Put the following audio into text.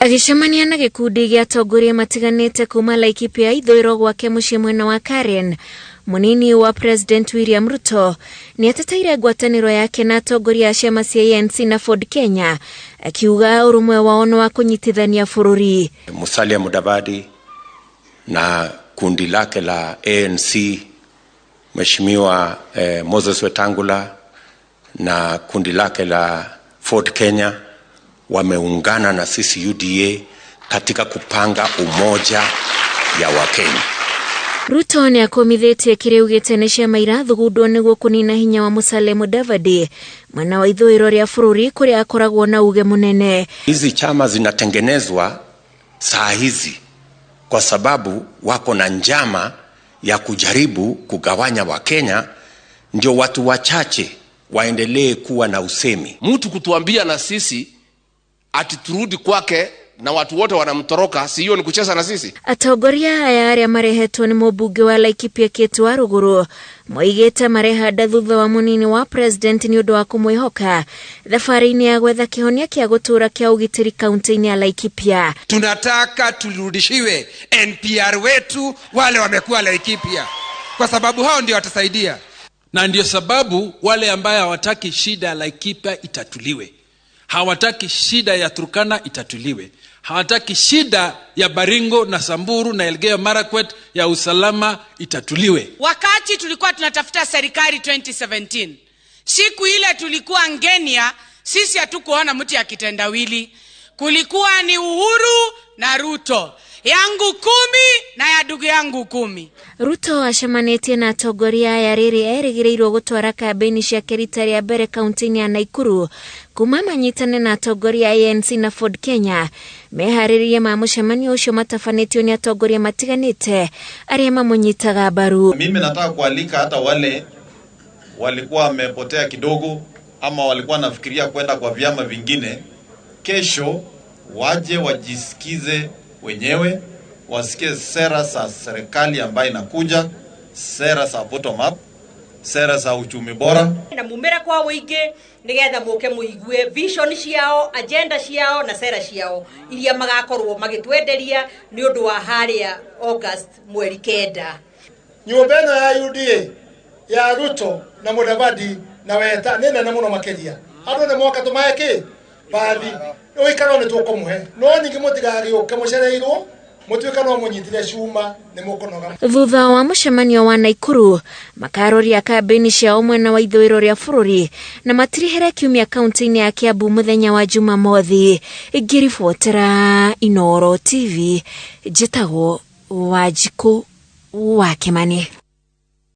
Agĩcemania na gĩkundi gĩa atongoria matiganĩte kuma Laikipia ithũĩro gwake mũciĩ mwena wa Karen, mũnini wa President William Ruto nĩ ateteire ngwatanĩro yake na atongoria a ciama cia ANC na Ford Kenya, akiuga ũrũmwe wao nĩ wa kũnyitithania bũrũri. Musalia Mudavadi na kundi lake la ANC, Mheshimiwa Moses Wetangula na kundi lake la Ford Kenya wameungana na sisi UDA katika kupanga umoja ya Wakenya. Ruto nĩ akũmithĩtie kĩrĩa augĩte nĩ ciama irathugundwo nĩguo kũnina hinya wa Musalia Mudavadi mwena wa ithũĩro rĩa bũrũri kũrĩa akoragwo na uge mũnene. Hizi chama zinatengenezwa saa hizi kwa sababu wako na njama ya kujaribu kugawanya Wakenya ndio watu wachache waendelee kuwa na usemi. Mtu kutuambia na sisi ati turudi kwake na watu wote wanamtoroka, si hiyo ni kucheza na sisi? Atongoria aya arĩa marehetwo nĩ mũmbunge wa Laikipia Kate Waruguru moigĩte marehanda thutha wa mũnini wa president nĩ ũndũ wa kũmwĩhoka thabarĩ-inĩ ya gwetha kĩhonia kĩa gũtũũra kĩa ũgitĩri kaunti-inĩ ya Laikipia. Tunataka turudishiwe NPR wetu wale wamekuwa Laikipia, kwa sababu hao ndio watasaidia. Na ndio sababu wale ambaye hawataki shida ya Laikipia itatuliwe, hawataki shida ya Turkana itatuliwe, hawataki shida ya Baringo na Samburu na Elgeyo Marakwet ya usalama itatuliwe. Wakati tulikuwa tunatafuta serikali 2017, siku ile tulikuwa Ngenia, sisi hatukuona mtu ya kitendawili. Kulikuwa ni Uhuru na Ruto, yangu 10 na ya ndugu yangu 10. Ruto acemanĩtie na atongoria aya rĩrĩ erĩgĩrĩirwo gũtwara kambĩini ciake rita rĩa mbere kaunti-inĩ ya Nakuru kuma manyitane na atongoria a ANC na Ford Kenya. Meharĩrĩria ma mũcemanio ũcio matabanĩtio nĩ atongoria matiganĩte arĩa mamũnyitaga mbaru. Mimi nataka kualika hata wale walikuwa wamepotea kidogo ama walikuwa wanafikiria kwenda kwa vyama vingine, kesho waje wajisikize wenyewe, wasikie sera za serikali ambayo inakuja, sera za bottom up, sera za uchumi bora. Na mumera kwa wingi nigetha muke muigue vision ciao, agenda ciao na sera ciao iria magakorwo magitwenderia ni undu wa haria August mweri 9. Nyumba ĩno ya UDA ya Ruto na Mudavadi na Weta nĩ nene mũno makĩria. Andũ nĩ moka tũmahe kĩ? Bathi. Ũikaro nĩ tũkũmũhe. No ningĩ mũtigagĩũke mũcereirwo, mũtuĩke no mũnyitire cuma nĩ mũkũnoga. Thutha wa mũcemanio wa Nakuru makaroria kambĩini ciao mwena wa ithũĩro rĩa bũrũri na matirihere kiumia kaunti-inĩ ya Kiambu mũthenya wa Jumamothi. Ngĩribotera Inooro TV, njĩtagwo Wanjikũ wa Kĩmani.